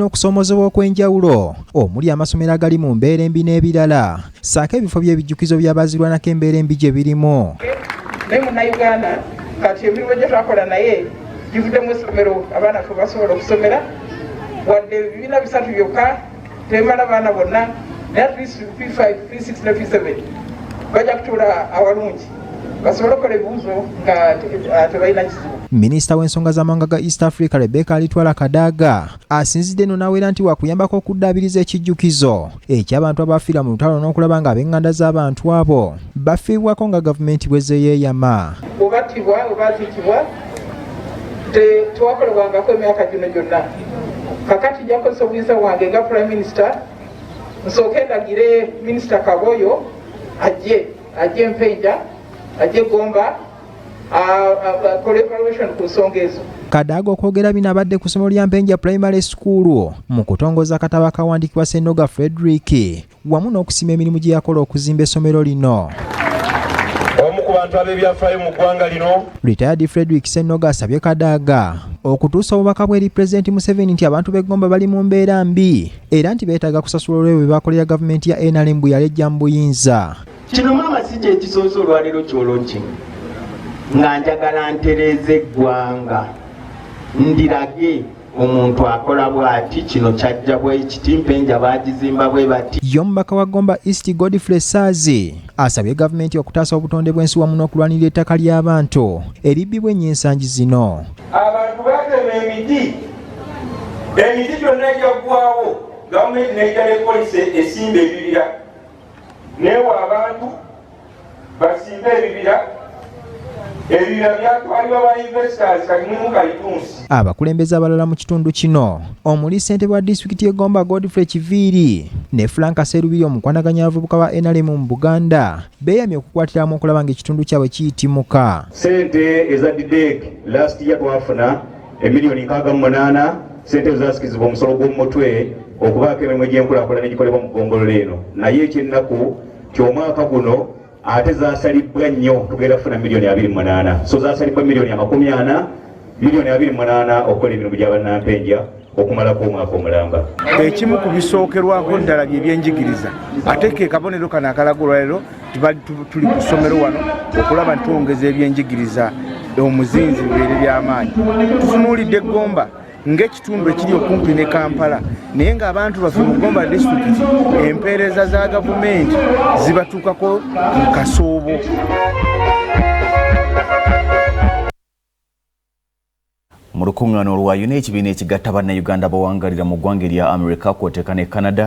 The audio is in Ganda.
n'okusoomozebwa okw'enjawulo omuli amasomero agali mu mbeera embi n'ebirala, ssaako ebifo by'ebijjukizo by'abazirwanako embeera embi gye birimu. Naye Munnayuganda, kati emirimu gye twakola naye givuddemu essomero abaana ffe basobola okusomera, wadde ebibiina bisatu byokka tebimala baana bonna, naye at least P5, P6 ne P7 bajja kutuula awalungi basobole okukola ebibuuzo nga tebalina kizibu. Minisita w'ensonga z'amawanga ga East Africa, Rebecca Alitwala Kadaga, asinzidde eno n'awera nti wakuyambako okuddaabiriza ekijjukizo eky'abantu abafiira mu lutalo n'okulaba ng'ab'eŋŋanda z'abantu abo bafiibwako nga gavumenti bwe zeyeeyama. Obattibwa oba aziikibwa tewakolebwangako emyaka gino gyonna. Kakati nja kukozesa obuyinza bwange nga Prime Minister, nsooke ndagire Minisita Kaboyo ajje Mpenja, ajje Gomba, akole evaluation ku nsonga ezo. Kadaga okwogera bino abadde ku ssomero lya Mpenja Primary School mu kutongoza akatabo akawandiikibwa Ssennoga Frederick wamu n'okusiima emirimu gye yakola okuzimba essomero lino. Omu ku bantu ab'ebyafaayo mu ggwanga lino. Retired Frederick Ssennoga asabye Kadaga okutuusa obubaka bwe eri Pulezidenti Museveni nti abantu b'e Gomba bali mu mbeera mbi era nti beetaaga kusasula olw'ebyo bye bakolera gavumenti ya NRM bwe yali ejja mu buyinza. Kino maama si kye kisoose olwaleero kyolonki nga njagala ntereeze eggwanga, ndirage omuntu akola bw'ati, kino kyajja bwe kiti, Mpenja baagizimba bwe bati. Ye omubaka wa Gomba East Godfrey Ssaazi asabye gavumenti okutaasa obutonde bw'ensi wamu n'okulwanirira ettaka ly'abantu eribbibwa ennyo ensangi zino. Abantu batema emiti, emiti gyonna gyaggwawo, gavumenti n'ejja ne poliisi esimba ebibira, neewa abantu basimbe ebibira, ebibira byatwalibwa ba investors, kati mulimu kalitunsi. Abakulembeze abalala mu kitundu kino omuli ssentebe wa disitulikiti y'e Gomba Godfrey Kiviiri ne Frank Sserubiri, omukwanaganya abavubuka ba NRM mu Buganda, beeyamye okukwatira wamu okulaba ng'ekitundu kyabwe kiyitimuka. Ssente eza DDEC, last year twafuna emiliyoni 68. Ssente ezo zasikizibwa omusolo gw'omutwe okubaako emirimu egy'enkulaakulana egikolebwa mu ggombolola eno, naye ekyennaku ti omwaka guno ate zasalibwa nnyo, tugenda kufuna miliyoni 28. So zasalibwa miliyoni 40, miliyoni 28 okukola emirimu gy'abannampenja okumalako omwaka omulamba. Ekimu ku bisookerwako ddala bye byenjigiriza, ate ke kabonero kano akalaga olwaleero tuli ku ssomero wano okulaba nti twongeza ebyenjigiriza omuzinzi bibeere by'amaanyi. Tutunuulidde Eggomba ng'ekitundu ekiri okumpi ne Kampala, naye ng'abantu baffe mu Gomba disitulikiti empeereza za gavumenti zibatuukako mu kasoobo. Mu lukuŋŋaana olwayo n'ekibiina ekigatta Bannayuganda abawangalira mu ggwanga erya America kw'oteeka ne Canada.